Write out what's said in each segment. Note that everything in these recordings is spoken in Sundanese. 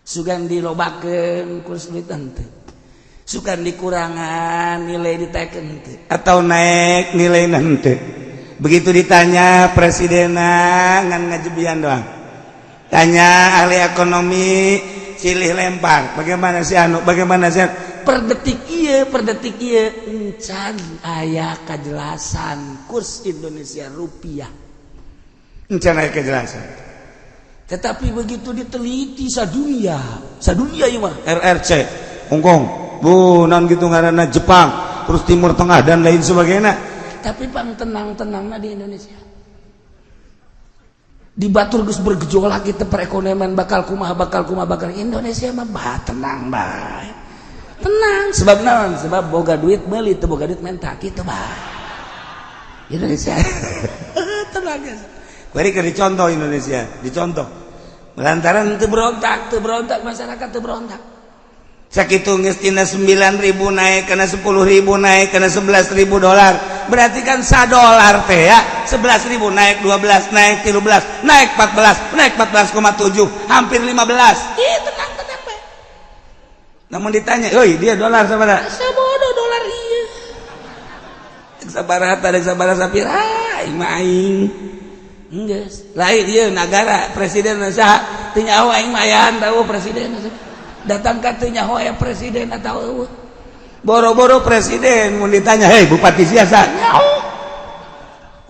Sugan dilobakeun kurs duit henteu. Sugan dikurangan nilai diteken henteu atau naik nilai henteu. Begitu ditanya presidenna ngan ngajebian doang. Tanya ahli ekonomi silih lempar, bagaimana sih anu, bagaimana sih per detik ieu encan aya kajelasan kurs Indonesia rupiah. Encan aya kejelasan. Tetapi begitu diteliti sadunia, sadunia ieu mah RRC, Hongkong, bu non gitu ngaranna Jepang, terus Timur Tengah dan lain sebagainya. Tapi pang tenang-tenangna di Indonesia. Di batur geus bergejolak kita perekonomian bakal kumaha bakal kumaha bakal Indonesia mah bah tenang bae. Tenang sebab naon? Sebab boga duit meuli teu boga duit menta kitu bae. Indonesia tenang ya. Bari keur dicontoh Indonesia, dicontoh. Lantaran teu berontak masyarakat teu berontak. Sakitu geus tina 9.000 naik kana 10.000 naik kana 11.000 dolar. Berarti kan sadolar teh ya 11.000 naik 12 naik 13 naik 14 naik 14,7 hampir 15. Ih tenang tenang bae. Namun ditanya, "Euy, dia dolar sabaraha?" Sabodo dolar ieu. Sabaraha teh sabaraha sapira aing mah aing. Geus, lain ieu nagara presiden saha? Teu nyaho aing mah ayaan tahu presiden. Datang ka teu nyaho aya presiden atau eueuh. Boro-boro presiden mun ditanya, "Hei, bupati sia saha?" Nyaho.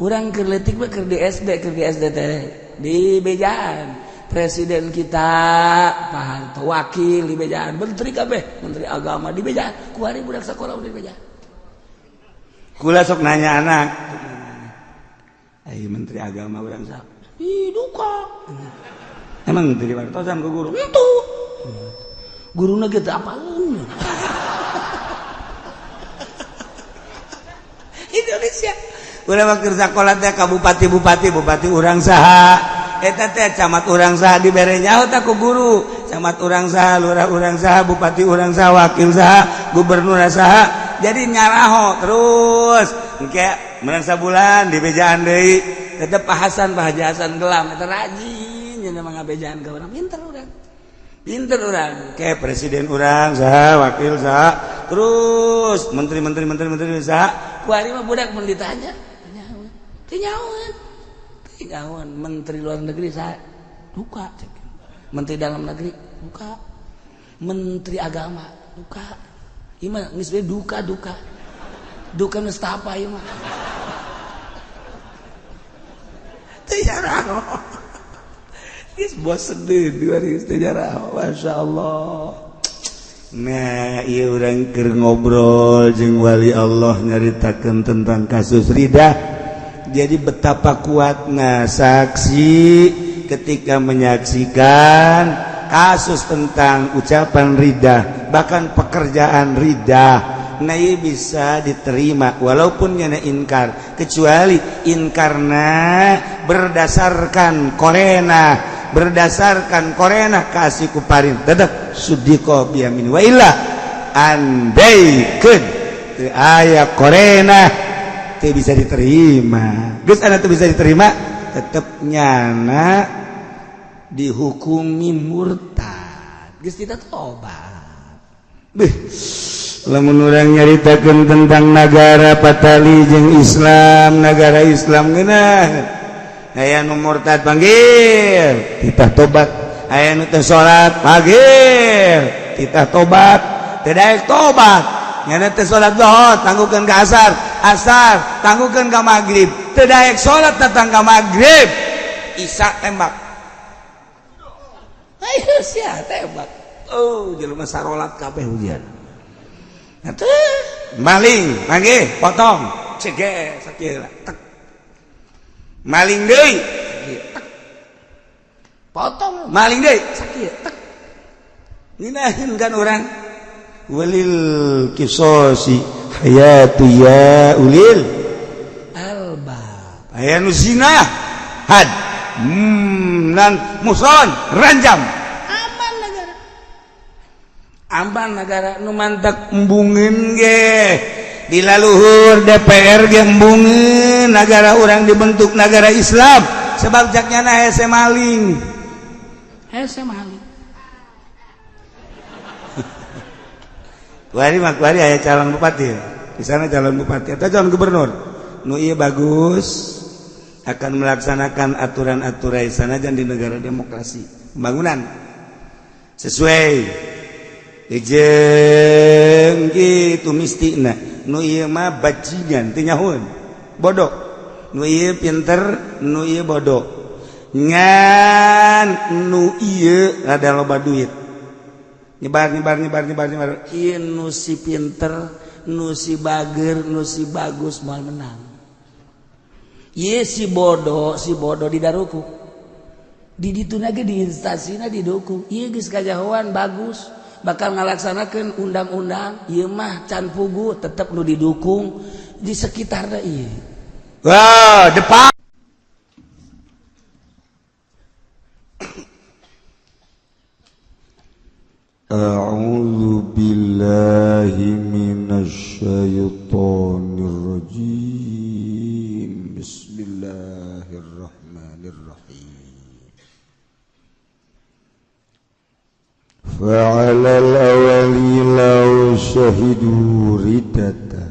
Urang keur leutik mah keur di SD, keur di SD teh di bejaan. Presiden kita Pak Harto, wakil di bejaan, menteri kabeh, menteri agama di bejaan. Kuari budak sekolah udah di bejaan. Kula sok nanya anak. Ai menteri agama urang saha? Ih, duka. Emang menteri wartosan ku guru? Henteu. Guruna ge teu apaleun. Indonesia. Urang mah keur sakola teh ka bupati-bupati, bupati urang saha? Eta teh camat urang saha dibere nyaho tah ku guru. Camat urang saha, lurah urang saha, bupati urang saha, wakil saha, gubernur saha. Jadi nyaraho terus. Engke menang sabulan dibejaan deui. Tetep Pak Hasan, Pak Haji Hasan gelam eta rajin nya mah ngabejaan ka urang pinter urang. Pinter urang. Kayak presiden urang saha, wakil saha, terus menteri-menteri menteri-menteri saha. Kuari mah budak mun ditanya teu nyahoeun. Teu nyahoeun menteri luar negeri saha? Duka. Menteri dalam negeri duka. Menteri agama duka. Ieu mah geus we duka duka. Duka nestapa ieu mah. Teu nyaraho. Geus bosen deui geus teu nyaraho. Masya Allah. Nah, ieu urang keur ngobrol jeung wali Allah nyaritakeun tentang kasus Ridah. Jadi betapa kuatna saksi ketika menyaksikan kasus tentang ucapan Ridah, bahkan pekerjaan Ridah. Nah, ieu bisa diterima walaupun nyana inkar, kecuali inkarna berdasarkan korena, berdasarkan korena kasih kuparin tetap sudiko biamin wa illa andaikeun teu aya korena teu bisa diterima. Geus ana teu bisa diterima tetep nyana dihukumi murtad. Geus tidak tobat. Beuh, lamun urang nyaritakeun tentang nagara patali jeung Islam, nagara Islam ngeunah. Aya nu murtad panggil, titah tobat. Aya nu teu salat panggil, titah tobat. Teu daek tobat. Nyana teu salat zuhur, tangguhkeun ka asar, asar tangguhkeun ka magrib. Teu daek salat datang ka magrib, isya tembak. Ayo sia tembak. Oh, jelema sarolat kabeh ujian. Atuh, maling, manggih, potong, cege sakieu tek. Maling deui, sakieu tek. Potong, maling deui, sakieu tek. Ngeunaheun kan urang. Walil kisosi hayatu ya ulil albab. Aya nu zina had nan muson ranjam. Aman negara. Aman negara nu mantak embungeun ge di laluhur DPR ge embungeun negara urang dibentuk negara Islam sebab jaknya na hese maling. Hese maling. Kuari mah kuari aya calon bupati. Di sana calon bupati atau calon gubernur. Nu ieu bagus akan melaksanakan aturan-aturan sanajan di negara demokrasi. Pembangunan sesuai jeung kitu mistina. Nu ieu mah bajingan teu nyahoeun. Bodoh. Nu ieu pinter, nu ieu bodoh. Ngan nu ieu rada loba duit. Nyebar nyebar nyebar nyebar nyebar. Ieu nu si pinter, nu si bager, nu si bagus moal menang. Ieu si bodoh didaruku. Di dituna ge di instansina didukung. Ieu geus kajahoan bagus, bakal ngalaksanakeun undang-undang. Ieu mah can pugu tetep nu didukung di sekitarna ieu. Wah, depan. A'udzu billahi minasy syaithanir rajim. Bismillahirrahmanirrahim. Fa'ala al-awwali law syahidu ridata.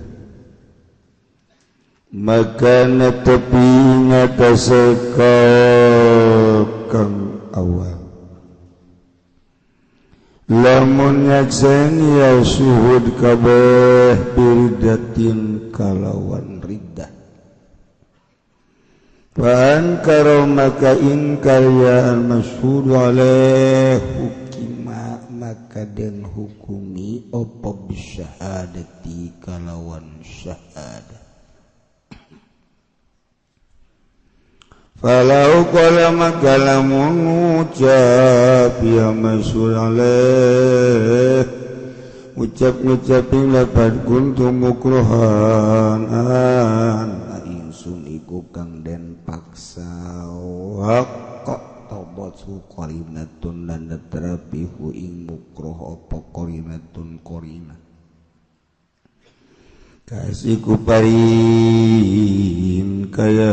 Maka netepi ngatasé kang awal. Lamun nyaksen ya syuhud kabeh biridatin kalawan riddah. Fa ankara maka inkar ya al-masyhud alaih hukima maka den hukumi apa bisyahadati kalawan syahadah. Falau qala maka lamun ngucap ya masyhur alaih ngucap-ngucap ing lapat kuntu mukrohan ingsun iku kang den paksa waqqa tawbathu qarinatun lan terapihu ing mukroh apa qarinatun qarinah kasih kuparin kaya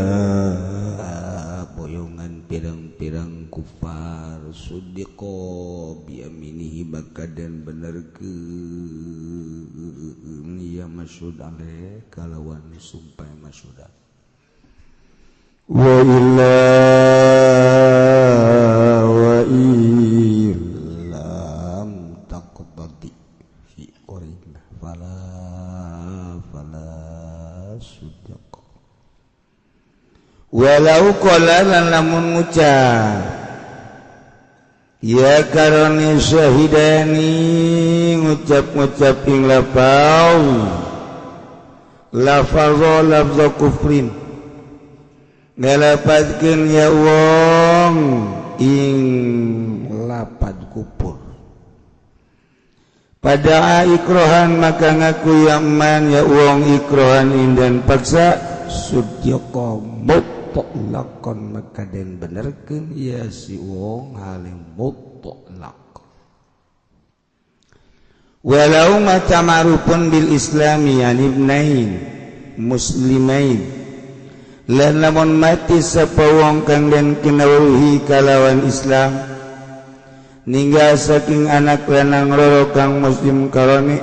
boyongan pirang-pirang kufar sudiko biaminihi maka dan benerkeun ya masyhud alaih kalawan sumpah masyhud wa illa wa illam taqtadi fi qarinah fala fala sudqa walau qala lan lamun ngucap ya karone syahidani ngucap-ngucap ing lafal lafaz lafz kufrin ngalapatkeun ya wong ing lapad kufur pada ikrohan maka ngaku ya man ya wong ikrohan indan paksa sudyaqa mutlaqan maka den benerkeun ya si wong halim mutlaq walau mata ma'rufun bil islami an ibnain muslimain lan lamun mati sapa wong kang den kinawuhi kalawan Islam ninggal saking anak lanang loro kang muslim karone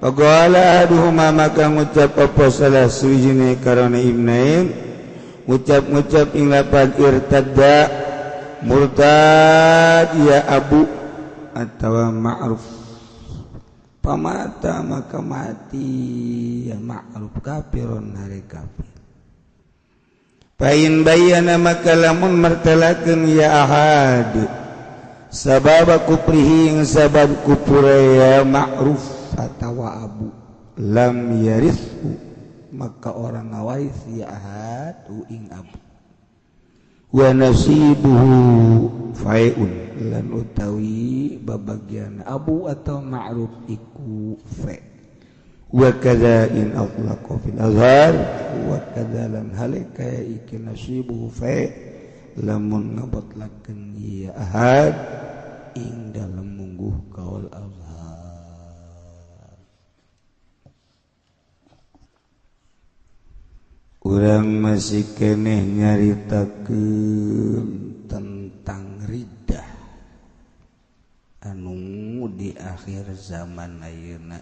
faqala ahaduhuma maka ngucap apa salah suwijine karone ibnain ngucap-ngucap ing lapad irtadda murtad ya abu atawa ma'ruf pamata maka mati ya ma'ruf kafirun hari kafir pain bayana maka lamun martelakeun ya ahad sabab kufrihi ing sabab kufure ya ma'ruf atawa abu lam yarithu maka orang ngawaris ya ahad ing abu wa nasibuhu fai'un lan utawi babagian abu atau ma'ruf iku fa wa kadza in atlaqa fil azhar wa kadza lan halika iki nasibuhu fa lamun ngabotlakeun ya ahad ing dalem mungguh kaul azhar. Urang masih keneh nyaritakeun tentang riddah. Anu di akhir zaman ayeuna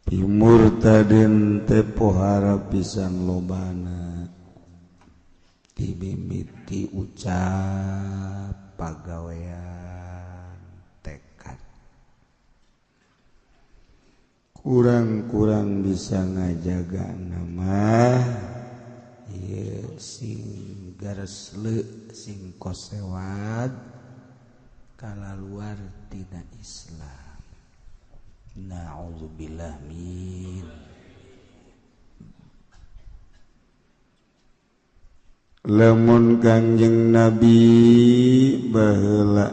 pimurtadin teh pohara pisan lobana dimimiti ucap pagawean tekad kurang-kurang bisa ngajaga nama ieu sing garesle sing kosewat kalaluar tina Islam. Na'udzubillah min. Lamun Kangjeng Nabi baheula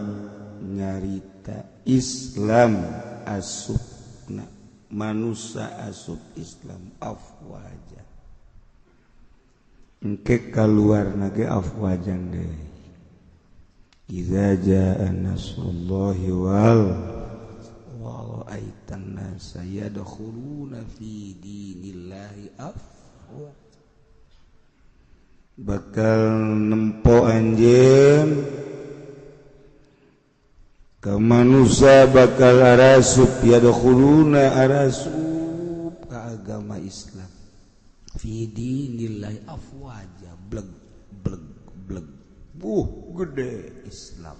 nyarita Islam asupna manusia asup Islam afwaja engke kaluarna ge afwajan deui. Idza jaa nasrullahi wal wa ra'aitan nasa yadkhuluna fi dinillahi afwaja. Bakal nempo anjeun ka manusia bakal arasup yadkhuluna arasup ka agama Islam fi dinillahi afwaja bleg bleg bleg buh gede Islam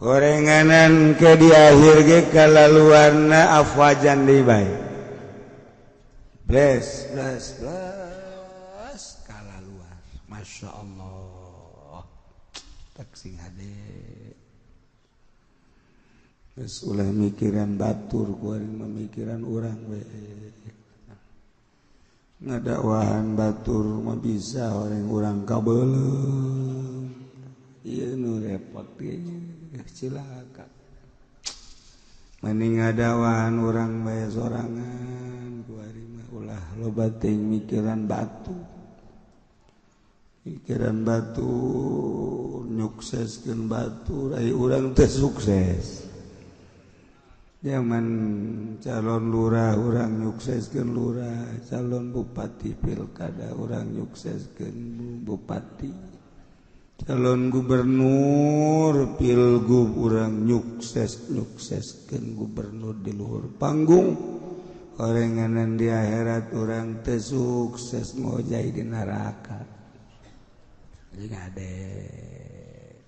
horenganan ke di akhir ge kalaluarna afwajan deui bae bles bles bles kalaluar. Masya Allah tak sing hade geus ulah mikiran batur kuari memikiran urang we ngadakwahan batur mah bisa orang urang kabeuleum ieu nu repot ge cilaka mending ngadakwahan urang bae sorangan kuari mah ulah loba teuing mikiran batu pikiran batur nyukseskeun batur ai urang teh sukses. Zaman calon lurah urang nyukseskeun lurah, calon bupati pilkada urang nyukseskeun bupati, calon gubernur pilgub urang nyukseskeun gubernur di luhur panggung. Orenganan di akhirat urang teh sukses ngojay di neraka. Jadi ngade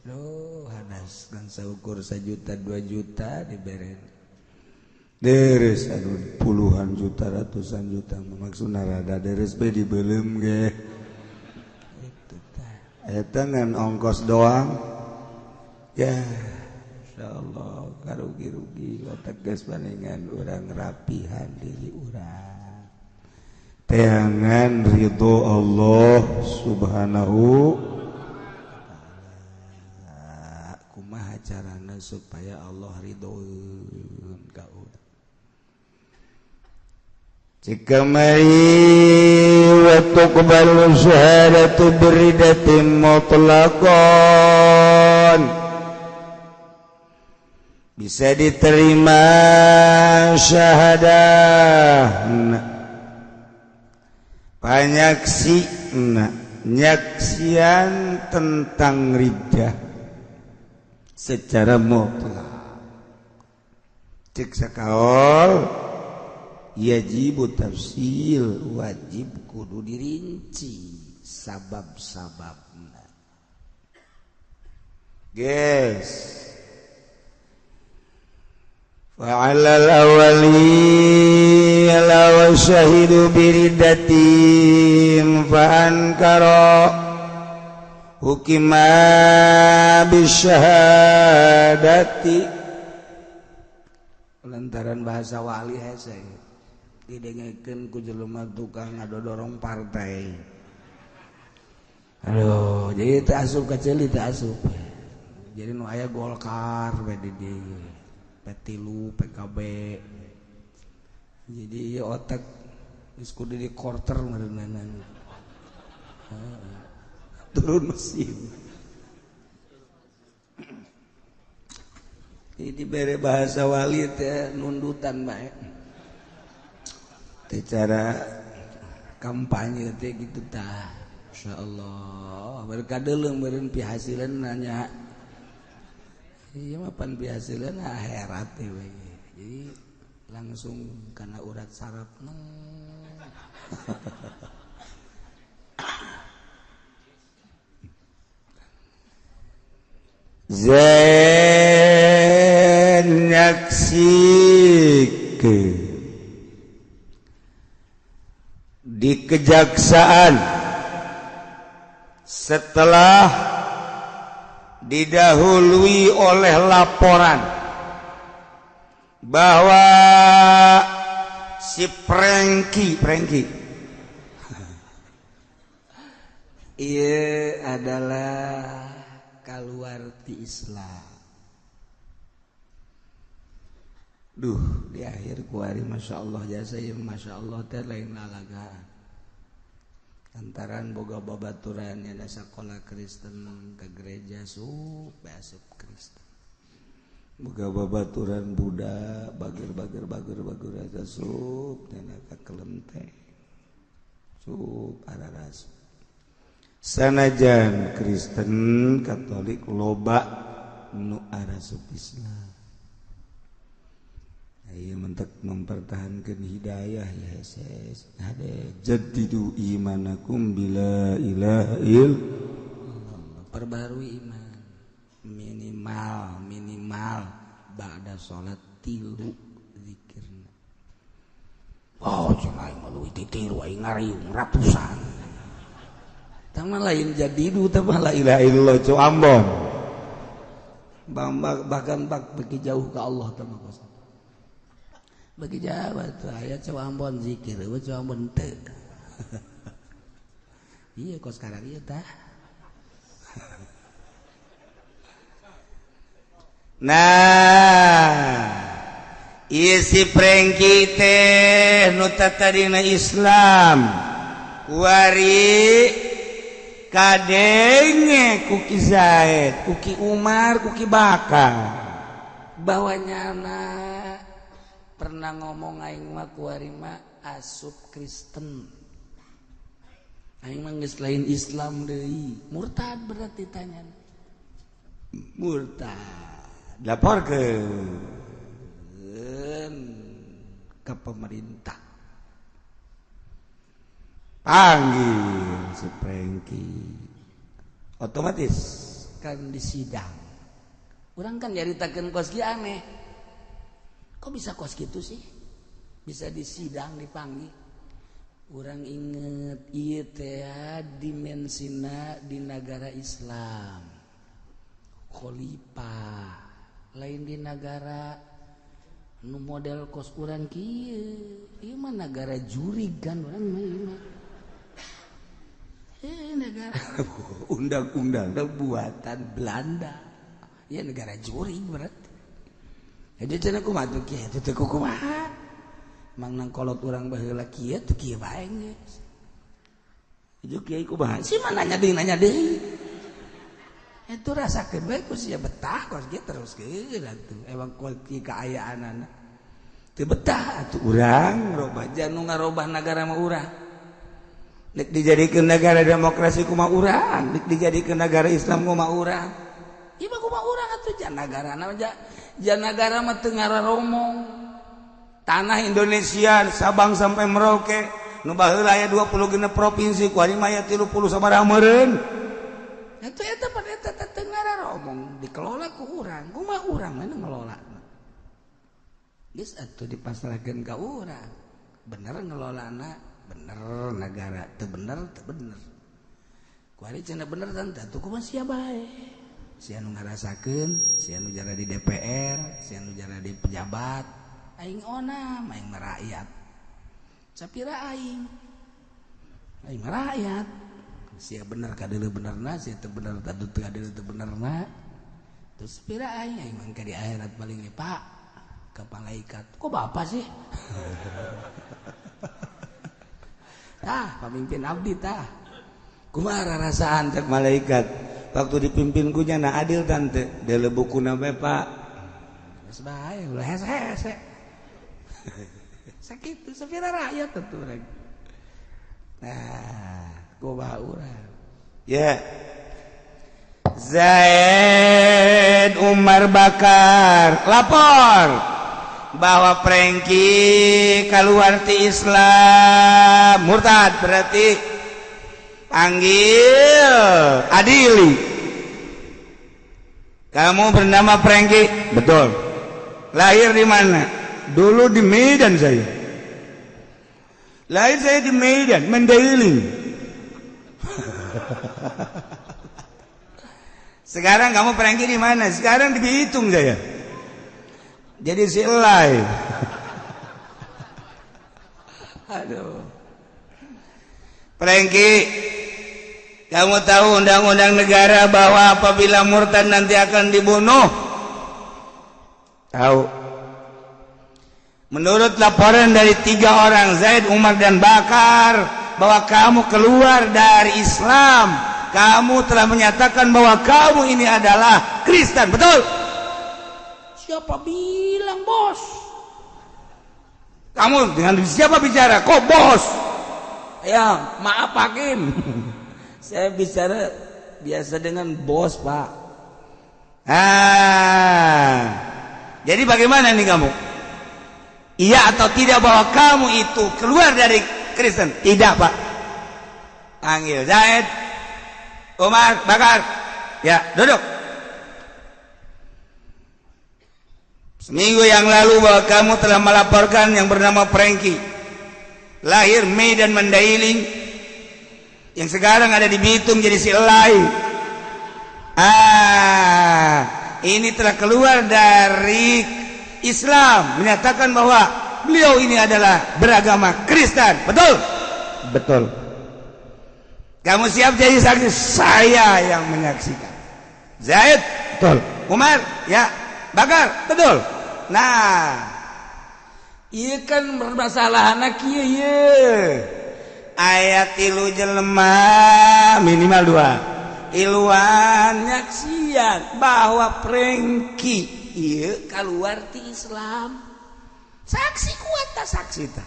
loh hadas kan saukur 1 juta 2 juta diberen deres aduh puluhan juta ratusan juta maksudna rada deres be dibeuleum ge itu tah eta ngan ongkos doang ya insyaallah karugi-rugi otak geus paningan urang rapihan diri urang teangan ridho Allah subhanahu wa ta'ala. Kumaha carana supaya Allah ridhoeun ka urang? Jika mari wa tuqbalu syahadatu biridatin mutlaqan, bisa diterima syahadah panyaksi nyaksian tentang riddah secara mutlak. Cek sakaol yajibu tafsil, wajib kudu dirinci sabab-sababna. Guys, fa'alal awali ala wa syahidu biriddatin fa'ankara hukima bisyahadati. Lantaran bahasa wali hese didengekeun ku jelema tukang ngadodorong partai. Aduh, jadi teu asup ka ceuli teu asup. Jadi nu aya Golkar PDD, P3, PKB. Jadi ieu otak geus kudu di quarter meureunana. Turun mesin. Jadi bere bahasa wali teh nundutan bae. Teh cara kampanye teh gitu tah. Insyaallah berkadeuleu meureun pihasileun nanya. Iya mah pan biasana akhirat we. Jadi langsung karena urat saraf. Zain nyaksikeun di kejaksaan setelah didahului oleh laporan bahwa si Prengki iya adalah kaluar ti Islam. Duh, di akhir kuari Masya Allah jasa ya Masya Allah teh lain lalagaan. Lantaran boga babaturan nya sakola Kristen ke gereja sup asup Kristen. Boga babaturan Buddha bager bager bager bager aja sup dina ka kelenteng. Sup araras. Sanajan Kristen Katolik loba nu arasup Islam. Ieu mentek mempertahankan hidayah ya ses. Hade jaddidu imanakum bila ilaha illallah. Perbarui iman minimal ba'da salat 3 zikirna. Oh cenah aing mah leuwih ti 3 aing ngariung ratusan. Tah mah lain jadidu tah mah la ilaha illallah cu Ambon. Bahkan bak beki jauh ke Allah tah mah. Bagi jauh tuh aya cu Ambon zikir, eueuh cu Ambon teu. Iya kok sekarang ieu tah. Nah, ieu si Prengki teh nu tatadina Islam. Kuari kadenge ku Ki Zaid, ku Ki Umar, ku Ki Bakar. Bahwa nyana pernah ngomong aing mah kuari mah asup Kristen. Aing mah geus lain Islam deui. Murtad berarti tanyana. Murtad. Laporkeun ke pemerintah. Panggil si Prengki. Otomatis kan disidang. Urang kan nyaritakeun kos kieu aneh. Kok bisa kos gitu sih? Bisa disidang, dipanggil. Urang inget ieu teh dimensina di negara Islam. Khalifah lain di negara nu model kos urang kieu. Ieu mah negara jurig kan urang mah ieu mah. Negara undang-undang buatan Belanda. Ya negara jurig berarti. Jadi cenah kumaha tuh kieu teh kumaha? Mang nang kolot urang baheula kieu tuh kieu bae geus. Ieu kiai kumaha? Si mah nanya deui. Itu rasakeun bae ku sia betah kos kieu terus keun atuh. Emang kos kieu kaayaanana. Teu betah atuh urang robah nu ngarobah nagara mah urang. Nek dijadikeun negara demokrasi kumaha urang, nek dijadikeun negara Islam kumaha urang. Ieu mah kumaha urang atuh jan nagarana mah jan nagara mah teu ngararomong. Tanah Indonesia Sabang sampai Merauke nu baheula aya 26 provinsi ku ari mah aya 30 sabaraha meureun. Atuh eta mah eta teu ngararomong dikelola ku urang, kumaha urang mana ngelola. Geus atuh dipasrahkeun ka urang. Bener ngelolana, bener negara, teu bener teu bener. Ku ari cenah bener tante atuh kumaha sia bae. Sia nu ngarasakeun, sia nu jara di DPR, sia nu jara di pejabat, aing onam, aing mah rakyat. Sapira aing. Aing mah rakyat. Sia bener kadeuleu benerna, sia teu bener tadu teu kadeuleu teu benerna. Terus sapira aing, aing mah di akhirat paling ge Pak ke malaikat. Kok bapak sih? Tah, pamimpin abdi tah. Kumaha rasaan cek malaikat? Waktu dipimpin ku nya na adil tante, deuleu bukuna bae Pak. Geus bae ulah hese-hese. Sakitu sapira rakyat atuh urang. Nah, kumaha urang? Ya. Zaid Umar Bakar lapor bahwa Prengki keluar ti Islam murtad, berarti panggil, adili. Kamu bernama Prengki, betul. Lahir di mana? Dulu di Medan saya. Lahir saya di Medan, Mandailing. Sekarang kamu Prengki di mana? Sekarang dihitung saya. Jadi si Elai. Aduh. Prengki, kamu tahu undang-undang negara bahwa apabila murtad nanti akan dibunuh? Tahu. Menurut laporan dari 3 orang, Zaid, Umar, dan Bakar, bahwa kamu keluar dari Islam, kamu telah menyatakan bahwa kamu ini adalah Kristen, betul? Siapa bilang bos? Kamu dengan siapa bicara? Kok bos? Ya, maaf hakim. Saya bicara biasa dengan bos, Pak. Ah, jadi bagaimana nih kamu? Iya atau tidak bahwa kamu itu keluar dari Kristen? Tidak, Pak. Panggil Zaid, Umar, Bakar. Ya, duduk. Seminggu yang lalu bahwa kamu telah melaporkan yang bernama Prengki, lahir Medan Mandailing, yang sekarang ada di Bitung jadi si Elai. Ah, ini telah keluar dari Islam, menyatakan bahwa beliau ini adalah beragama Kristen, betul? Betul. Kamu siap jadi saksi? Saya yang menyaksikan. Zaid, betul. Umar, ya. Bakar, betul. Nah, iya kan bermasalah anak iya iya. Ayat tilu jelema minimal 2 tiluan nyaksian bahwa Prengki iya keluar ti Islam. Saksi kuat tak saksi tak.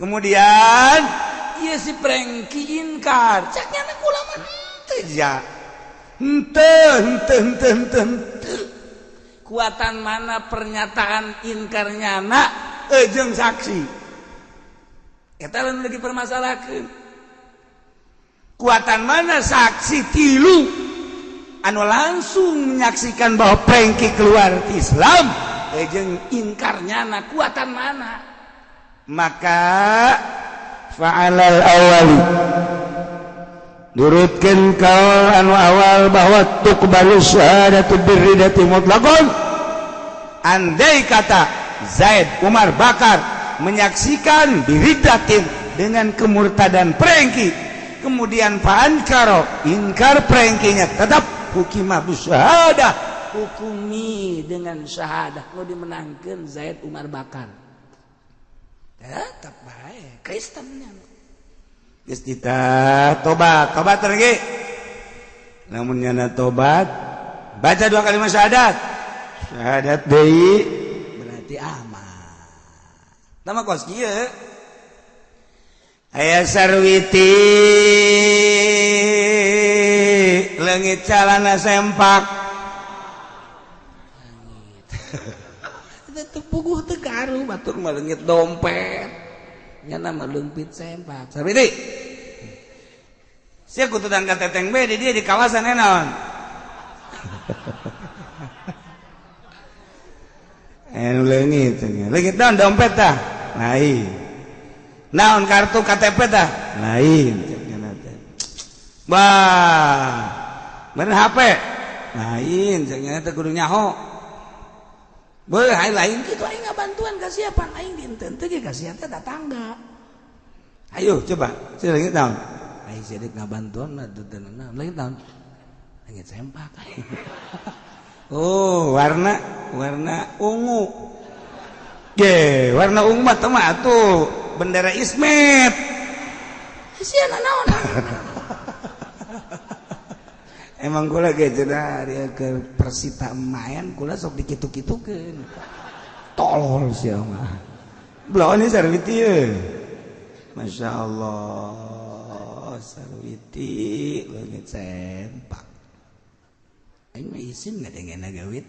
Kemudian iya si Prengki inkar. Caknya anak ulama henteu ja. Henteu henteu henteu henteu. Kuatan mana pernyataan inkarnya nak jeung saksi. Eta lamun lagi permasalahkeun. Kuatan mana saksi tilu anu langsung menyaksikan bahwa Prengki keluar ti Islam jeung inkarnya na kuatan mana? Maka fa'alal awali nurutkeun kaul anu awal bahwa tuqbalu syahadatu birridati mutlaqan. Andai kata Zaid, Umar, Bakar menyaksikan biriddatin dengan kemurtadan Prengki, kemudian fa'ankaro ingkar Prengkinya, tetap hukimah bisyahadah, hukumi dengan syahadah. Nu dimenangkeun Zaid, Umar, Bakar tetap bae Kristennya. Geus kita tobat, tobat lagi. Namun nyana tobat, baca 2 kalimat syahadat. Syahadat deui berarti aman. Tama kos kieu. Aya sarwiti leungit calana sempak. Teu puguh teu garu batur mah leungit dompet. Nyana mah leungpit sempak. Sarwiti. Sia kutudan ka teteng be di dia di kawasan enaon. Anu leungit leungit naon dompet tah? Lain. Naon kartu KTP tah? Lain. Bah. Bener HP? Lain, cek nyana teh kudu nyaho. Beuh, lain kitu aing ngabantuan ka siapa? Aing dinten teh ge kasihan teh tetangga. Ayo coba, sia leungit naon? Aing sia deuk ngabantuan mah teu naon, leungit naon? Leungit sempak. Oh, warna ungu. Ge, warna ungu mah teu mah atuh bendera Ismet. Sia naon? Emang kula ge cenah dia ke Persita main kula sok dikitu-kitukeun. Tolol sia mah. Belon sarwiti ye. Masya Allah, sarwiti leungit sempak. Aing mah isin ngadengena gawit.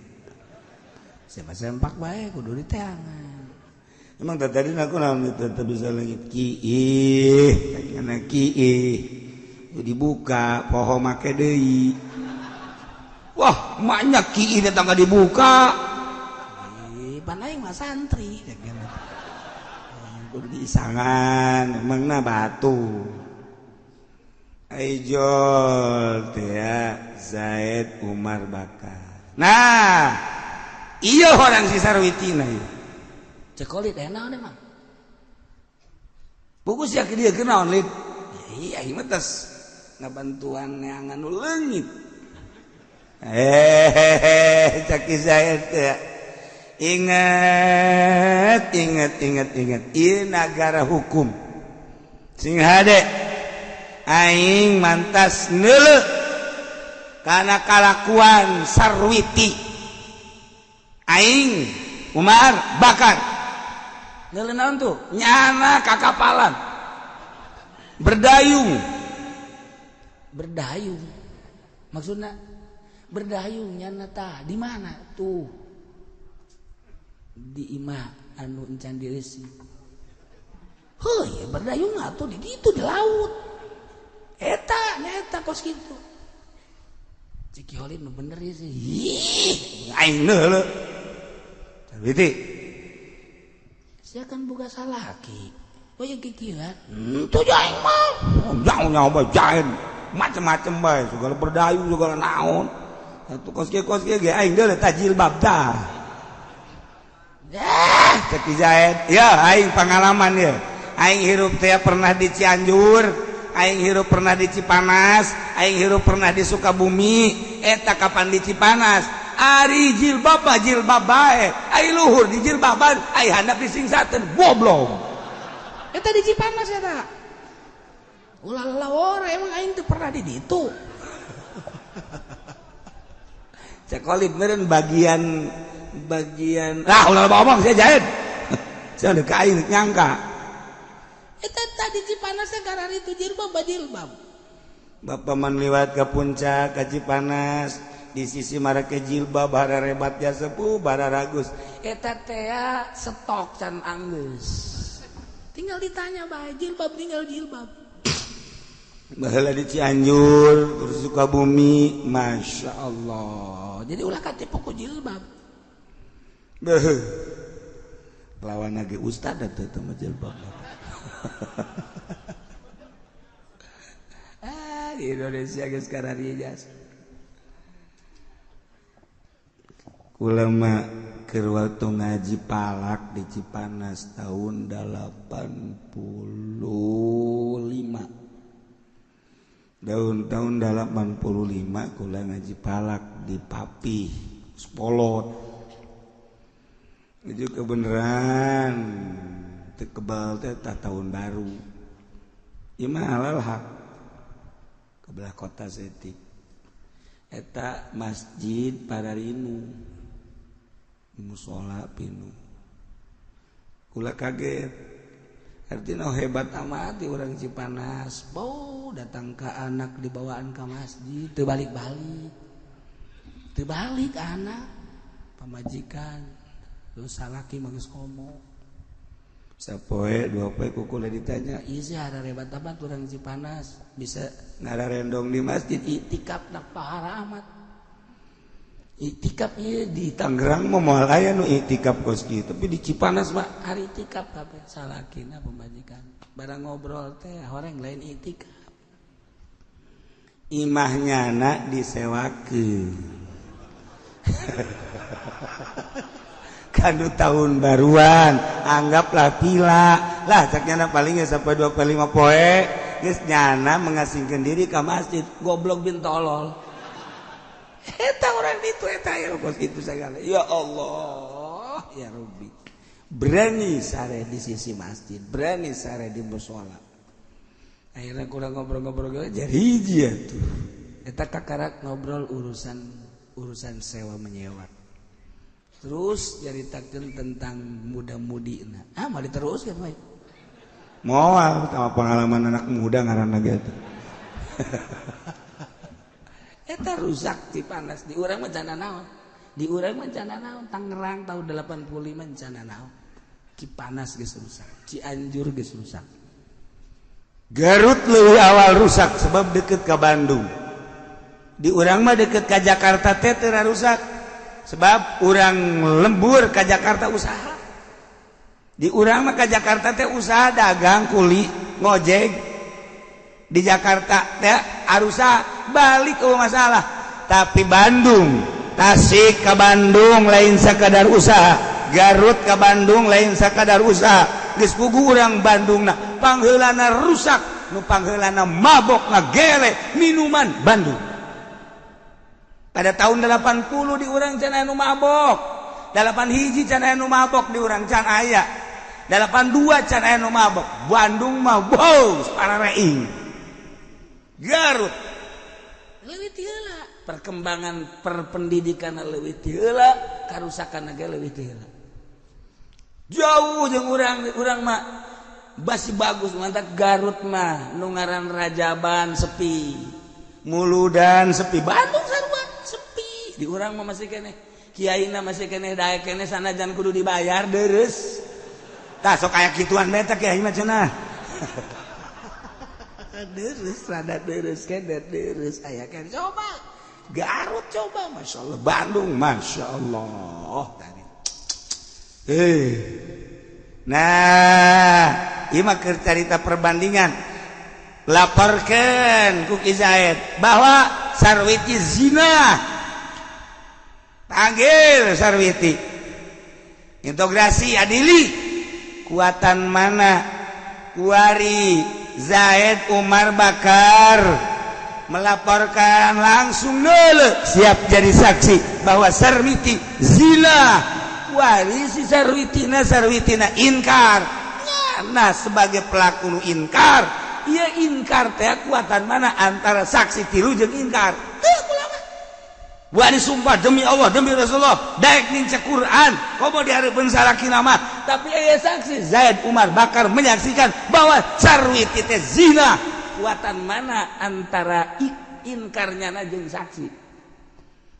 Siapa sempak bae kudu diteangan. Emang tadi aku naon teu bisa leungit kiih, kana kiih. Dibuka poho make deui. Wah, maknya kiih datang ka dibuka. Ih, pan aing mah santri. Kudu diisangan, emangna batu. Aijol teh Zaid Umar Bakar. Nah, iya orang si Sarwitina ieu. Cekolit aya naon emang? Buku sia ke dia kenaon lid. Iya, ieu mah tos ngabantuan neangan nu leungit. Cak Zaid teh. Ingat, ingat, ingat, ingat. Ieu nagara hukum. Sing hade aing mantas neuleuh kana kalakuan Sarwiti. Aing Umar Bakar. Neuleuh naon tuh? Nyana kakapalan. Berdayung. Berdayung. Maksudna berdayung nyana tah di mana tuh? Di imah anu encan direusi. Heuh, berdayung atuh di ditu di laut. Eta nya eta kos kitu. Cik Holid nu bener ieu sih. Ih, aing neuleuh. Sarwiti. Sia kan boga salaki. Oh yang kikieuan. Henteu aing mah. Jauh nyawa jaen. Macem-macem bae, segala berdayung segala naon. Atuh kos kieu ge aing deuleuh tah jilbab tah. Ah, cek Zaid. Ya, aing pengalaman ya. Aing hirup teh pernah di Cianjur, aing hirup pernah di Cipanas, aing hirup pernah di Sukabumi, eta kapan di Cipanas? Ari jilbab mah jilbab bae, ai luhur di jilbaban, ai handap disingsateun, goblok. Eta di Cipanas eta. Ulah lawor emang aing teu pernah di ditu. Cek Khalid meureun bagian ah ulah ngomong saya Zaid. Saya udah ka aing nyangka. Eta tadi Cipanas teh karari itu jilbab jilbab. Bapak man liwat ke puncak ke Cipanas di sisi marake jilbab bara rebat ya sepuh bara ragus. Eta teh stok can anggeus. Tinggal ditanya bae jilbab tinggal jilbab. Baheula di Cianjur terus Sukabumi, Masya Allah. Jadi ulah katipu ku jilbab. Beuh. Lawan lagi ustad atuh teh mah jilbab. Ah, di Indonesia geus kararieu. Kula mah keur waktu ngaji palak di Cipanas tahun 85. Tahun 85 kula ngaji palak di Papih, Spolot. Itu kebenaran teu kebal teh tahun baru. Ieu mah halal hak. Kebelah kota setik. Eta masjid Pararinu. Musola pinu. Kula kaget. Artinya hebat amat di orang Cipanas. Bau datang ke anak dibawaan ke masjid, teu balik-balik. Teu balik anak pamajikan. Terus salaki mah geus komo. Sapoe dua poe ku kula ditanya, ieu sih hebat amat orang Cipanas bisa ngararendong di masjid itikaf nak pahara amat. Itikaf ieu di Tangerang mah moal aya nu itikaf kos kieu, tapi di Cipanas mah hari itikaf kabeh salakina pamajikan. Barang ngobrol teh horeng lain itikaf. Imahnya na disewakeun. Kanu tahun baruan, anggaplah pila. Lah cak nyana palingnya sampai 25 poe, geus nyana mengasingkeun diri ka masjid, goblok bin tolol. Eta orang itu eta ya kos itu segala. Ya Allah, ya Rabbi. Berani sare di sisi masjid, berani sare di mushola. Akhirnya kurang ngobrol-ngobrol jadi hiji atuh. Eta kakarak ngobrol urusan sewa menyewa. Terus nyaritakeun tentang muda-mudi. Ah, mau diteruskeun bae. Moal sama pengalaman anak muda ngaranna ge atuh. Eta rusak Cipanas di urang mah jana naon. Di urang mah can naon, Tangerang tahun 85 can naon. Cipanas geus rusak, Cianjur geus rusak. Garut leuwih awal rusak sebab deket ke Bandung. Di urang mah deket ke Jakarta teh teu rusak sebab urang lembur ke Jakarta usaha. Di urang mah ke Jakarta teh usaha dagang, kuli, ngojek. Di Jakarta teh arusa balik ke masalah. Tapi Bandung, Tasik ke Bandung lain sakadar usaha, Garut ke Bandung lain sakadar usaha. Geus puguh urang Bandungna pangheulana rusak, nu pangheulana mabok ngagere minuman Bandung. Pada tahun 80 di urang can aya nu mabok, 81 can aya nu mabok di urang can aya, 82 can aya nu mabok. Bandung mah wow parareing. Garut leuwih ti heula, perkembangan perpendidikan leuwih ti heula, karusakan ge leuwih ti heula. Jauh jeung urang, urang mah basi bagus mantap. Garut mah nu ngaran Rajaban sepi, Muludan sepi, Bandung sarua sepi. Di urang mah masih keneh kiaina masih keneh daek keneh sanajan kudu dibayar deres. Tah sok aya kituan bae teh kiai mah cenah. Deres rada deres keneh deres aya keneh. Coba Garut coba, Masya Allah. Bandung Masya Allah. Nah, ieu mah keur carita perbandingan. Laporkeun ku Ki Zaid bahwa Sarwiti zina. Panggil Sarwiti. Integrasi adili. Kuatan mana? Kuari Zaid Umar Bakar melaporkan langsung dulu siap jadi saksi bahwa Sarwiti zina. Kuari si Sarwitina, Sarwitina inkar. Nah, sebagai pelaku nu inkar, ieu inkar teh kuatan mana antara saksi tilu jeung inkar? Teu ulama. Wani sumpah demi Allah, demi Rasulullah, daek nincak Quran, komo dihareupeun salakina mah. Tapi aya saksi Zaid Umar Bakar menyaksikan bahwa Sarwiti teh zina. Kuatan mana antara inkarnya jeung saksi?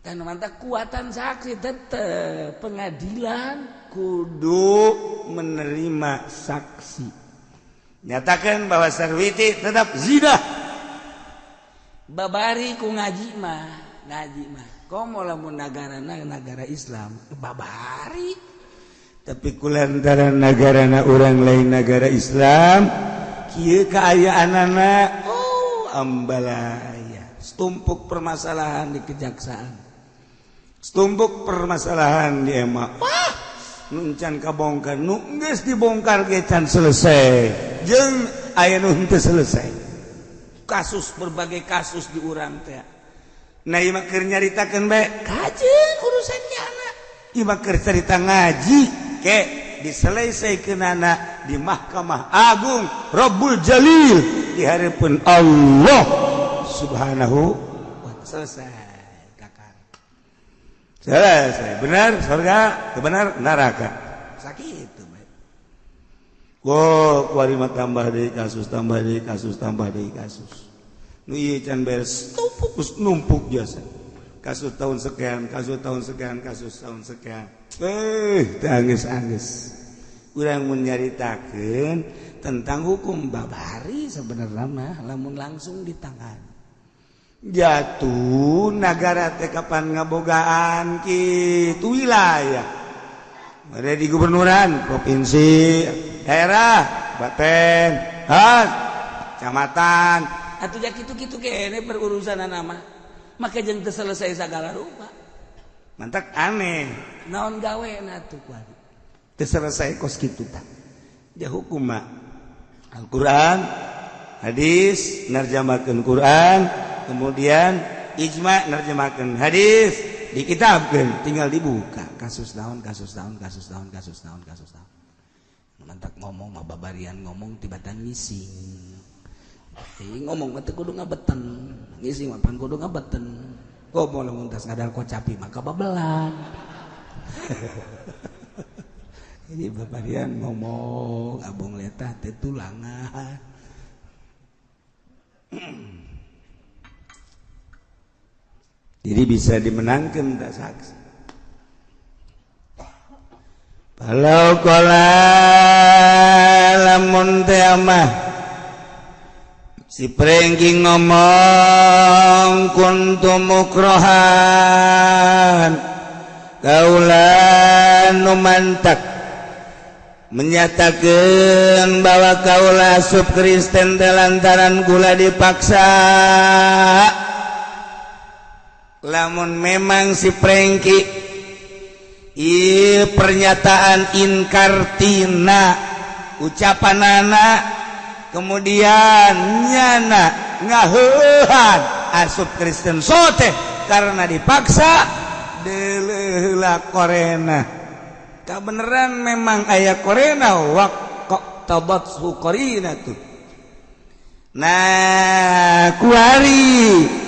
Dan mantap kuatan saksi tetep pengadilan kudu menerima saksi. Nyatakan bahwa Sarwiti tetap zina. Babari ku ngaji mah, ngaji mah. Komo lamun nagarana nagara Islam, babari. Tapi kulantaran nagarana urang lain nagara Islam, kieu kaayaanana oh ambalaya. Setumpuk permasalahan di kejaksaan. Setumpuk permasalahan di EMA. Wah, nu can kabongkar, nu geus dibongkar ge can selesai. Jeung aya nu henteu selesai. Kasus berbagai kasus di urang teh. Nah, ieu mah keur nyaritakeun bae kajeun urusan nyana. Ieu mah keur carita ngaji ke diselesaikeunana di Mahkamah Agung Rabbul Jalil di hareupeun Allah Subhanahu wa ta'ala. Selesai kakak. Selesai. Benar surga, benar neraka. Sakit tuh. Wow, kuari mah tambah deui kasus, tambah deui kasus, tambah deui kasus. Nu ieu can beres, tumpuk numpuk jasa. Kasus tahun sekian, kasus tahun sekian, kasus tahun sekian. Teu anggeus-anggeus. Urang mun nyaritakeun tentang hukum babari sebenarnya mah lamun langsung ditangan. Jatuh nagara teh kapan ngabogaan kitu wilayah. Ada di gubernuran, provinsi, daerah, kabupaten, kecamatan. Atuh ja kitu-kitu kene perurusan mah. Maka jeung teu selesai sagala rupa. Mantak aneh. Naon gawe na tuh kuari? Teu selesai kos kitu tah. Ja hukum mah Al-Qur'an, hadis, nerjemahkeun Quran, kemudian ijma nerjemahkeun hadis, dikitabkeun, tinggal dibuka kasus naon, kasus naon, kasus naon, kasus naon, kasus naon. Mantak ngomong mah babarian ngomong tibatan ngising. Ngomong mah teu kudu ngabeten, ngising mah pan kudu ngabeten. Komo lamun tas ngadal kocapi maka babelan. Ini babarian ngomong abong letah teh tulangan. Jadi bisa dimenangkan tak saksi. Kalau qala lamun teh mah si Prengki ngomong kuntu mukrohan, kaula nu mantak menyatakan bahwa kaula asup Kristen teh lantaran kula dipaksa. Lamun memang si Prengki ieu pernyataan inkar tina ucapan anak, kemudian nyana ngaheuhan asup Kristen sote karena dipaksa, deuleuh korena kabeneran memang aya korena waqtabat korina tuh. Nah, kuari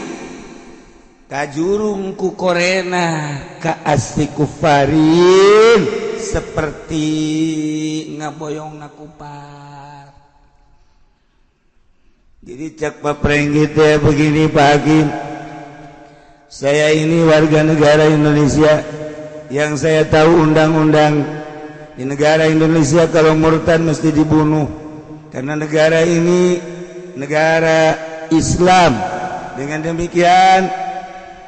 kajurung ku korena ka asli kufarin seperti ngaboyong ngakupar. Jadi cak Pak Prengki teh begini, Pak Hakim, saya ini warga negara Indonesia yang saya tahu undang-undang di negara Indonesia kalau murtad mesti dibunuh karena negara ini negara Islam. Dengan demikian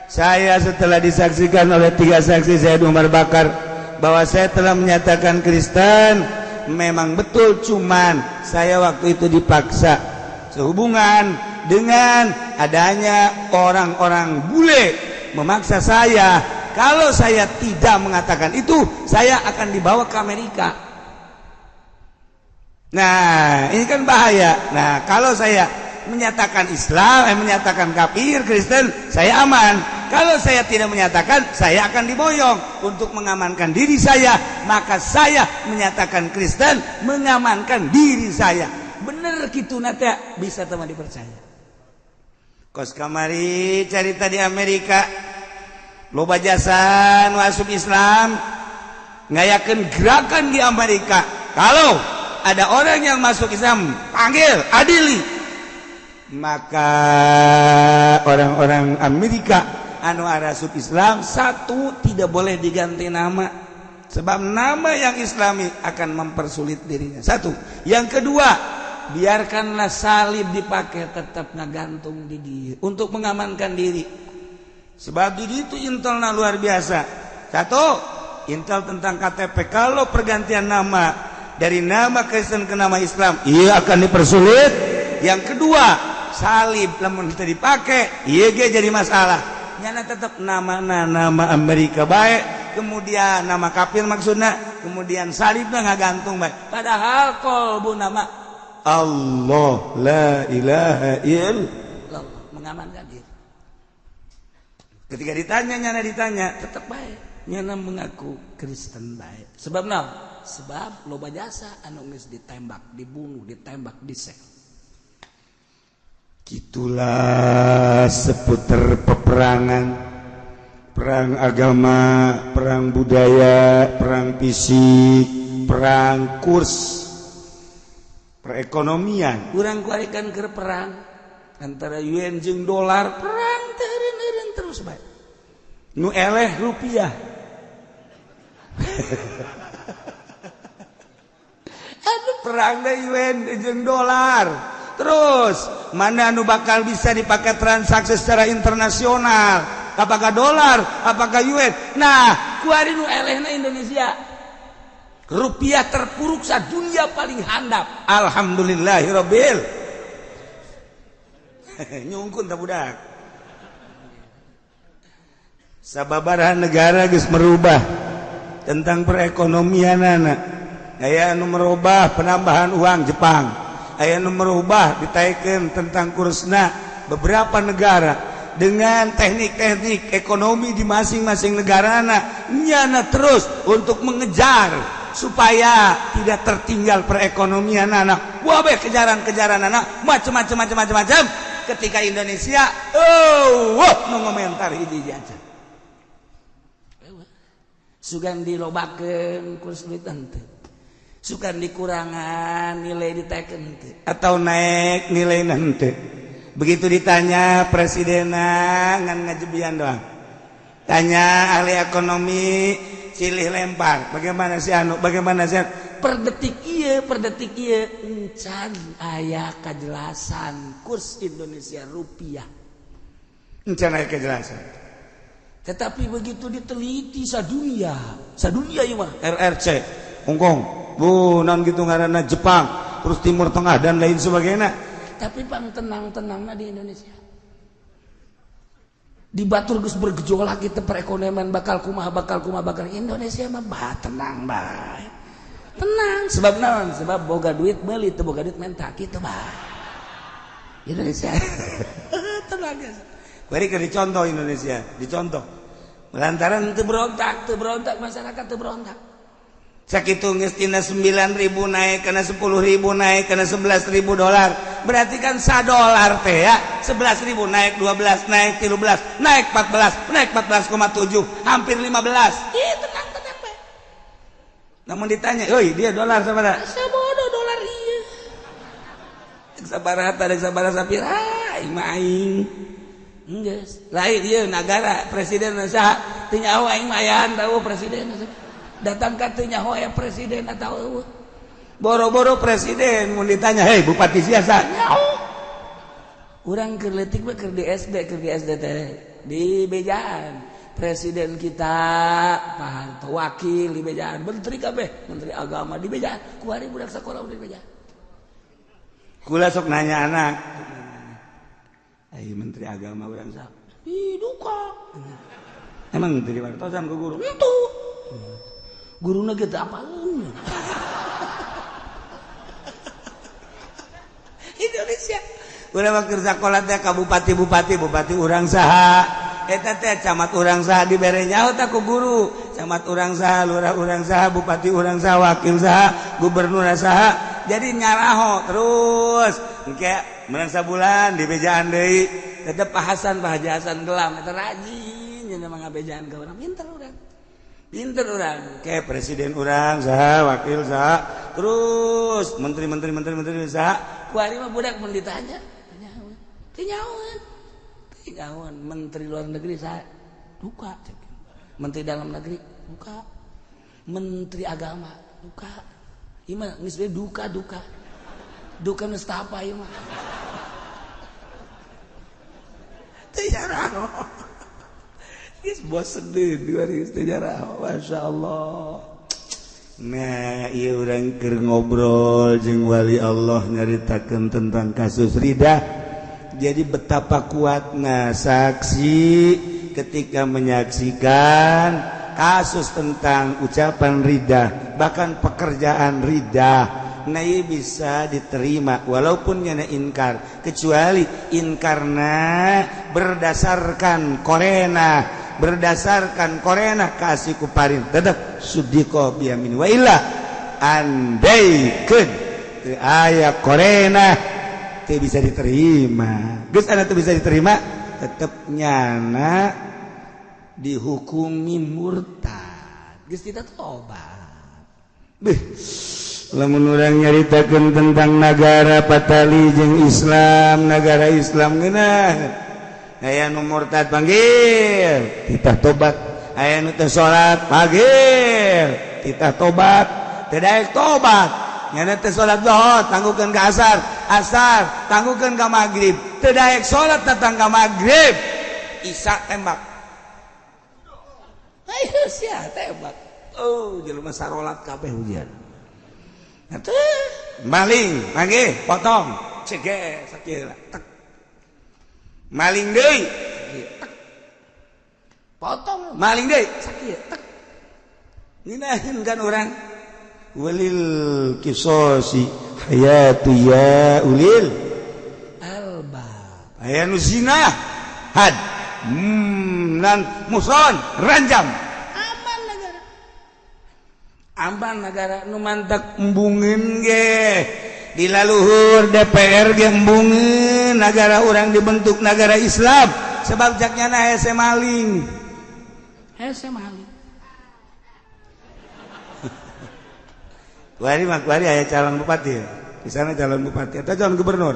saya setelah disaksikan oleh tiga saksi, saya Umar Bakar, bahwa saya telah menyatakan Kristen memang betul, cuman saya waktu itu dipaksa sehubungan dengan adanya orang-orang bule memaksa saya. Kalau saya tidak mengatakan itu, saya akan dibawa ke Amerika. Nah, ini kan bahaya. Nah, kalau saya menyatakan Islam, menyatakan kafir Kristen, saya aman. Kalau saya tidak menyatakan, saya akan diboyong. Untuk mengamankan diri saya, maka saya menyatakan Kristen, mengamankan diri saya. Bener gitu nate bisa teman dipercaya. Kos kamari carita di Amerika, loba jasa nu asup Islam ngayakeun gerakan di Amerika. Kalau ada orang yang masuk Islam, panggil, adili. Maka orang-orang Amerika anu arasup Islam, satu, tidak boleh diganti nama, sebab nama yang Islami akan mempersulit dirinya, satu. Yang kedua, biarkanlah salib dipakai, tetap ngagantung di diri untuk mengamankan diri, sebab di itu intelna luar biasa. Satu, intel tentang KTP, kalau pergantian nama dari nama Kristen ke nama Islam, ia akan dipersulit. Yang kedua, salib lamun teu dipake, ieu ge jadi masalah. Nyana tetap nama nama Amerika baik, kemudian nama kafir maksudna, kemudian salibna ngagantung baik, padahal kolbu nama Allah la ilaha illallah, mengamankan diri. Ketika ditanya, nyana ditanya tetap baik, nyana mengaku Kristen baik. Sebab naon? Sebab loba jasa anu geus ditembak, dibunuh, ditembak, disel. Gitulah seputar peperangan, perang agama, perang budaya, perang fisik, perang kurs perekonomian. Kurang kuarikan ke perang antara yuan jeung dolar, perang teureun terus bae. Nu eleh rupiah. Aduh, perang da yuan jeung dolar. Terus mana nu bakal bisa dipakai transaksi secara internasional? Apakah dolar, apakah yuan? Nah, kuari nu elehna Indonesia. Rupiah terpuruk sa dunia paling handap. Alhamdulillahirabbil. Nyungkun tak budak. Sababaraha negara geus merubah tentang perekonomian anak. Aya nu merubah penambahan uang Jepang. Aya nu merubah ditaikeun tentang kursna beberapa negara dengan teknik-teknik ekonomi di masing-masing negara nyana terus untuk mengejar supaya tidak tertinggal perekonomian anak. Wah, kejaran-kejaran anak macam-macam macam-macam macam. Ketika Indonesia, oh, wah, nu ngomentar hiji aja. Sugan dilobakeun kurs duit henteu. Sugan dikurangan nilai diteken henteu atau naik nilai henteu. Begitu ditanya presidenna ngan ngajebian doang. Tanya ahli ekonomi, Silih lempar. Bagaimana si anu? Bagaimana si anu? Per detik ieu, per detik ieu encan aya kajelasan kurs Indonesia rupiah. Encan aya kejelasan. Tetapi begitu diteliti sadunia, sadunia ieu mah RRC, Hongkong, bu non gitu ngaranna Jepang, terus Timur Tengah dan lain sebagainya. Tapi pang tenang-tenangna di Indonesia. Di batur geus bergejolak kita perekonomian bakal kumaha bakal kumaha bakal Indonesia mah bah tenang bae. Tenang sebab naon? Sebab boga duit meuli teu boga duit menta kitu bah. Indonesia. Tenang ya. Bari keur dicontoh Indonesia, dicontoh. Lantaran teu berontak masyarakat teu berontak. Sakitu geus tina 9.000 naik kana 10.000 naik kana 11.000 dolar. Berarti kan sadolar teh ya 11.000 naik 12 naik 13 naik 14 naik 14,7 hampir 15. Ih tenang tenang bae. Namun ditanya, "Euy, dia dolar sabaraha?" Sabodo dolar ieu. Sabaraha teh sabaraha sapira aing mah aing. Geus, lain ieu nagara presiden saha? Teu nyaho aing mah ayaan tahu presiden. Datang ka teu nyaho aya presiden atau eueuh. Boro-boro presiden mun ditanya, "Hei, bupati sia saha?" Nyaho. Urang keur leutik mah keur di SD, keur di SD teh di bejaan. Presiden kita Pak Harto, wakil di bejaan, menteri kabeh, menteri agama di bejaan. Kuari budak sakola di bejaan. Kula sok nanya anak. Ai menteri agama urang saha? Ih, duka. Emang menteri wartosan ku guru? Henteu. Guruna ge teu apaleun. Indonesia. Urang mah keur sakola teh ka bupati-bupati, bupati urang saha? Eta teh camat urang saha dibere nyaho tah ku guru. Camat urang saha, lurah urang saha, bupati urang saha, wakil saha, gubernur saha. Jadi nyaraho terus. Engke menang sabulan dibejaan deui. Tetep Pak Hasan, Pak Haji Hasan gelam eta rajin nya mah ngabejaan ka urang. Pinter urang. Pinter urang. Kayak presiden urang saha, wakil saha, terus menteri-menteri menteri-menteri saha. Kuari mah budak mun ditanya, teu nyaho. Teu nyaho menteri luar negeri saha? Duka. Menteri dalam negeri duka. Menteri agama duka. Ieu mah geus we duka duka. Duka nestapa ieu mah. Teu nyaho. Geus bosen deui dua teu nyaho. Masyaallah. Nah, ieu urang keur ngobrol jeung wali Allah nyaritakeun tentang kasus Ridah. Jadi betapa kuatna saksi ketika menyaksikan kasus tentang ucapan Ridah, bahkan pekerjaan Ridah. Nah, ieu bisa diterima walaupun nyana inkar, kecuali inkarna berdasarkan korena, berdasarkan korena kasih kuparin tetap sudiko biamin wa illa andaikeun teu aya korena teu bisa diterima. Geus anu teu bisa diterima tetep nyana dihukumi murtad. Geus tidak tobat. Beuh, lamun urang nyaritakeun tentang nagara patali jeung Islam, nagara Islam ngeunah. Aya nu murtad panggil, titah tobat. Aya nu teu salat panggil, titah tobat. Teu daek tobat. Nyana teu salat zuhur, tangguhkeun ka asar, asar tangguhkeun ka magrib. Teu daek salat datang ka magrib, isya tembak. Ayo sia tembak. Oh, jelema sarolat kabeh hujan. Atuh maling, panggil, potong, cege sakieu tek. Maling deui, tek. Potong, maling deui, sakieu tek. Ngeunaheun kan urang. Walil kisosi hayatu ya ulil albab. Aya nu zina had nan muson ranjam. Aman negara. Aman negara nu mantak embungeun ge di laluhur DPR ge embungeun nagara urang dibentuk nagara Islam sebab jaknyana hese maling. Hese maling. Kuari mah kuari aya calon bupati. Di sana calon bupati atau calon gubernur.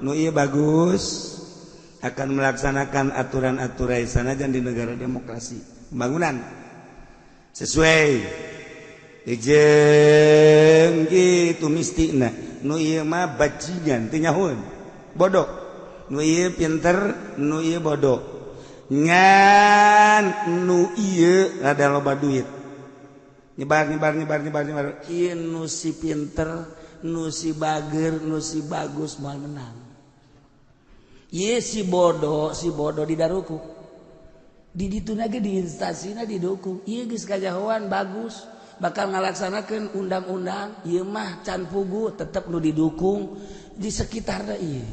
Nu ieu bagus akan melaksanakan aturan-aturan sanajan di negara demokrasi. Pembangunan. Sesuai jeung kitu mistina nu ieu mah bajingan teu nyahoeun bodoh, nu ieu pinter, nu ieu bodoh, ngan nu ieu rada loba duit nyebar nyebar nyebar nyebar nyebar. Ieu nu si pinter, nu si bager, nu si bagus moal menang. Ieu si bodoh, si bodoh didaruku di dituna ge di instansina didukung. Ieu geus kajahoan bagus bakal ngalaksanakeun undang-undang, ieu mah can pugu tetep nu didukung di sekitarna ieu.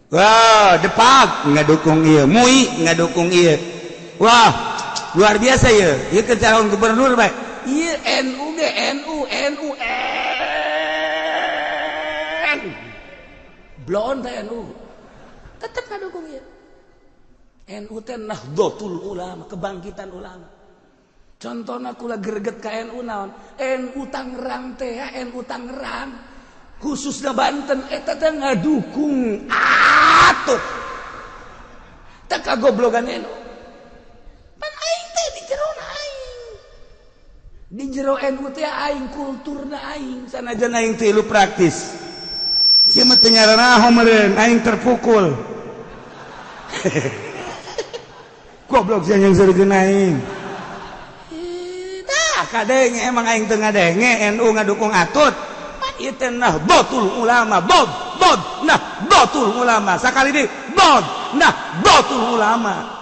Wah, depak ngadukung ieu, MUI ngadukung ieu. Wah, luar biasa ieu. Ieu ke calon gubernur bae. Ieu NU ge NU NU N. Blon teh NU. Tetep ngadukung ieu. NU teh Nahdlatul Ulama, kebangkitan ulama. Contohna kula greget ka NU naon? NU Tangerang teh, NU Tangerang khususnya Banten eta teh ngadukung atuh. Teh kagoblogan NU. Pan aing teh di jero aing. Di jero NU teh aing kulturna aing sanajan aing teh lu praktis. Sia mah teu nyaranaho meureun, aing terpukul. Goblok sia yang seureun aing. Kadenge emang aing teu ngadenge NU ngadukung Atut. Pan ieu teh Nahdlatul Ulama, bod bod Nahdlatul Ulama. Sakali deui bod Nahdlatul Ulama.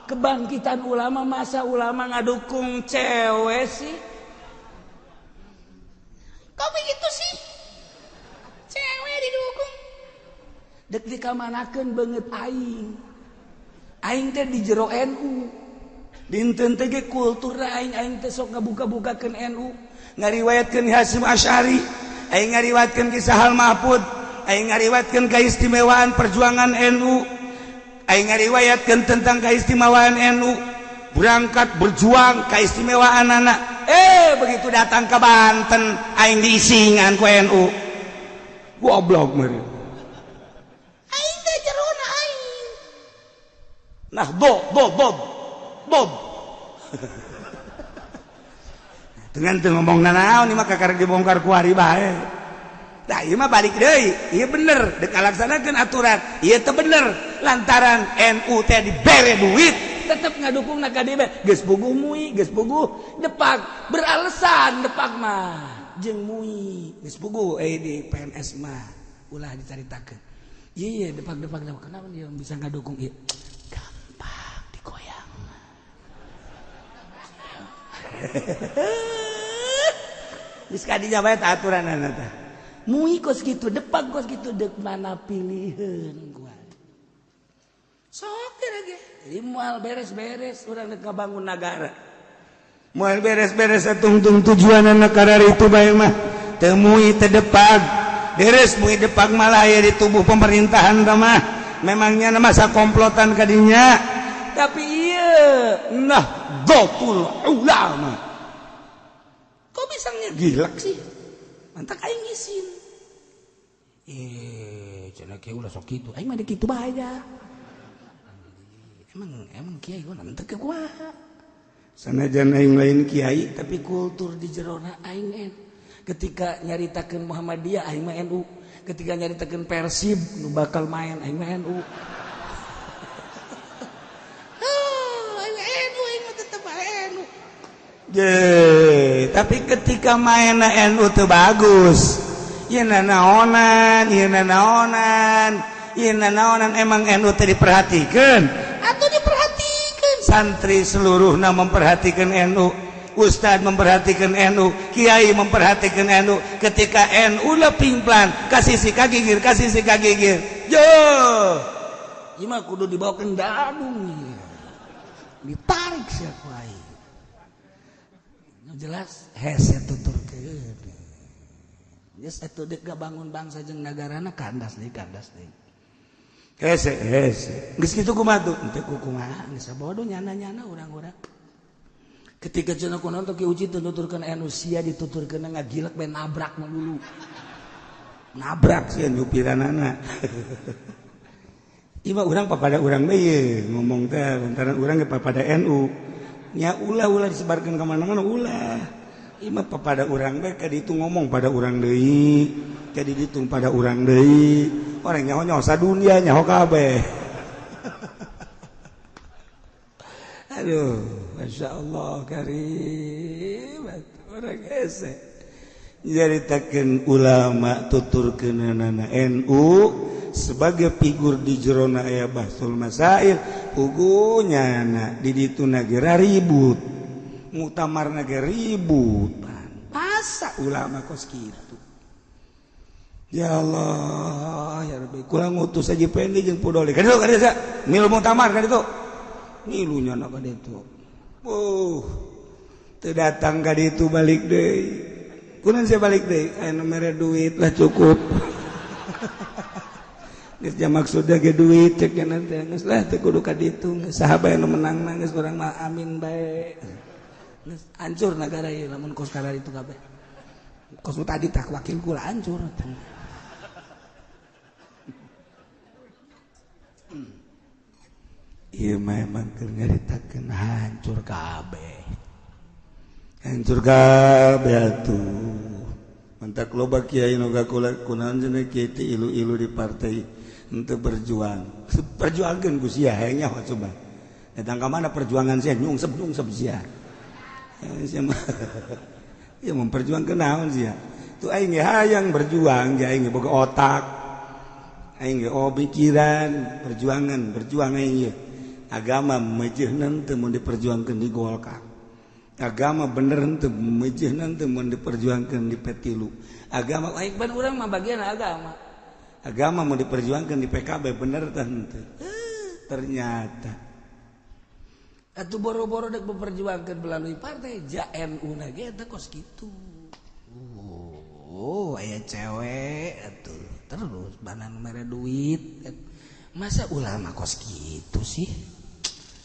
Kebangkitan ulama, masa ulama ngadukung cewek sih? Kok begitu sih? Cewek didukung. Dek dikamanakeun beungeut aing. Aing teh di jero NU. Dinten teh ge kultur aing, aing teh sok ngabuka-bukakeun NU, ngariwayatkeun Hasyim Asy'ari, aing ngariwayatkeun kisah Hal Mahfud, aing ngariwayatkeun keistimewaan perjuangan NU, aing ngariwayatkeun tentang keistimewaan NU, berangkat berjuang keistimewaan anak. Begitu datang ke Banten aing diisingan ku NU. Goblok meureun. Aing teh jerona aing. Nah, bo bo bo Bob. Dengan teu ngomong nanaon ieu mah kakara dibongkar ku hari bae. Tah ieu mah balik deui, ieu bener dek ngalaksanakeun aturan, ieu teu bener lantaran NU teh dibere duit tetep ngadukung na KDB. Geus puguh MUI, geus puguh depak, beralasan depak mah jeung MUI, geus puguh di PNS mah ulah dicaritakeun. Ieu depak-depak kenapa dia bisa ngadukung ieu? Gampang digoyang. Geus kadinya bae aturanana teh. MUI kos kitu, depak kos kitu, dek mana pilihan gua. Sok ge. Jadi moal beres-beres urang dek ngabangun nagara. Moal beres-beres tungtung tujuanana kararitu bae mah. Teu MUI teu depak. Beres MUI depak malah aya di tubuh pemerintahan teh mah. Memangnya masa komplotan kadinya. Tapi ieu Nahdlatul Ulama. Kok bisa ngegilak sih? Mantak aing ngisin. Cenah kieu ulah sok kitu. Aing mah deuk kitu bae nya. Emang kiai gua teu ke kumaha. Sanajan aing lain kiai tapi kultur di jerona aing en. Ketika nyaritakeun Muhammadiyah aing mah NU, ketika nyaritakeun Persib nu bakal main aing mah NU. Je, tapi ketika main NU teu bagus, ieu nanaonan, ieu nanaonan, ieu nanaonan emang NU teu diperhatikeun? Atuh diperhatikeun. Santri seluruhna memperhatikan NU, ustad memperhatikan NU, kiai memperhatikan NU. Ketika NU leping plan, kasih si kagigir, kasih si kagigir. Jo, ieu mah kudu dibawakeun dadung. Ditarik siapa aing. Jelas hese tuturkeun. Geus atuh deuk gabangun bangsa jeung nagarana kandas deui, kandas deui. Hese hese. Geus kitu kumaha tuh? Henteu kumaha geus bodoh nyana-nyana urang-urang. Ketika cenah kunaon teh Ki Uci tuturkeun anu sia dituturkeun ngagilek bae nabrak mah dulu. Nabrak sia nyupiranana. Ieu mah urang papada urang deui ngomong teh lantaran urang ge papada NU. Nya ulah-ulah disebarkan kemana-mana ulah. Ima pada urang bae ka ditu ngomong pada urang deui, ka ditu pada urang deui. Orang nyaho-nyaho sadunia nyaho kabeh. Aduh, Masya Allah karim orang hese. Nyaritakeun ulama tuturkeunana NU sebagai figur di jerona aya bahsul masail pugunya na di ditu nagera ribut muktamar nagera ribut masa ulama kos kitu. Ya Allah ya Rabbi kula ngutus aja pendi jeung pudoli ka ditu ka ditu milu muktamar ka ditu ngilunya na ka ditu teu datang ka ditu balik deui kunaon sia balik deui aya nu mere duit lah cukup. Geus maksudnya ge duit cek nanti geus lah teu kudu ka ditu geus saha bae nu menang geus urang mah amin bae. Geus hancur nagara ieu lamun kos kana ditu kabeh. Kos nu tadi tak wakil kula hancur. Ieu mah emang keur nyaritakeun hancur kabeh. Hancur kabeh atuh. Mantak loba kiai nu gakula kunaon cenah kiai teh ilu-ilu di partai henteu berjuang. Perjuangkeun ku sia hayang nyaho coba. Datang ka mana perjuangan sia nyungsep-nyungsep sia. Sia mah ya memperjuangkeun naon sia. Tu aing ge hayang berjuang, ge aing ge boga otak. Aing ge oh pikiran, perjuangan, berjuang aing ge. Agama mejeuhna teu mun diperjuangkeun di Golkar. Agama bener henteu mejeuhna teu mun diperjuangkeun di P3. Agama aing ban urang mah bagian agama. Agama mau diperjuangkan di PKB bener tah henteu. Ternyata atuh boro-boro dek memperjuangkan melalui partai ja NU na ge eta kos kitu. Oh, aya cewek atuh terus banan mere duit. Masa ulama kos kitu sih?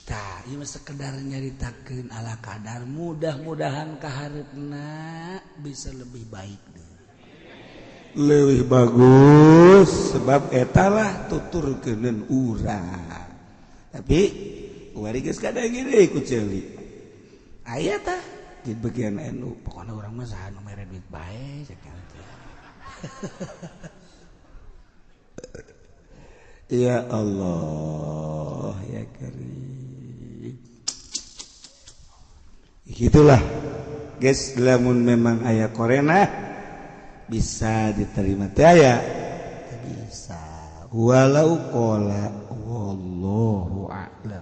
Tah, ieu mah sekedar nyaritakeun ala kadar mudah-mudahan kahareupna bisa lebih baik deui. Leuwih bagus sebab etalah tuturkeuneun urang. Tapi wari geus kadang deui ku ceuli. Aya tah di bagian NU pokona urang mah saha nu mere duit bae cek teh. Ya Allah ya Karim. Gitulah guys, lamun memang aya korena bisa diterima teh aya bisa walau qala wallahu a'lam.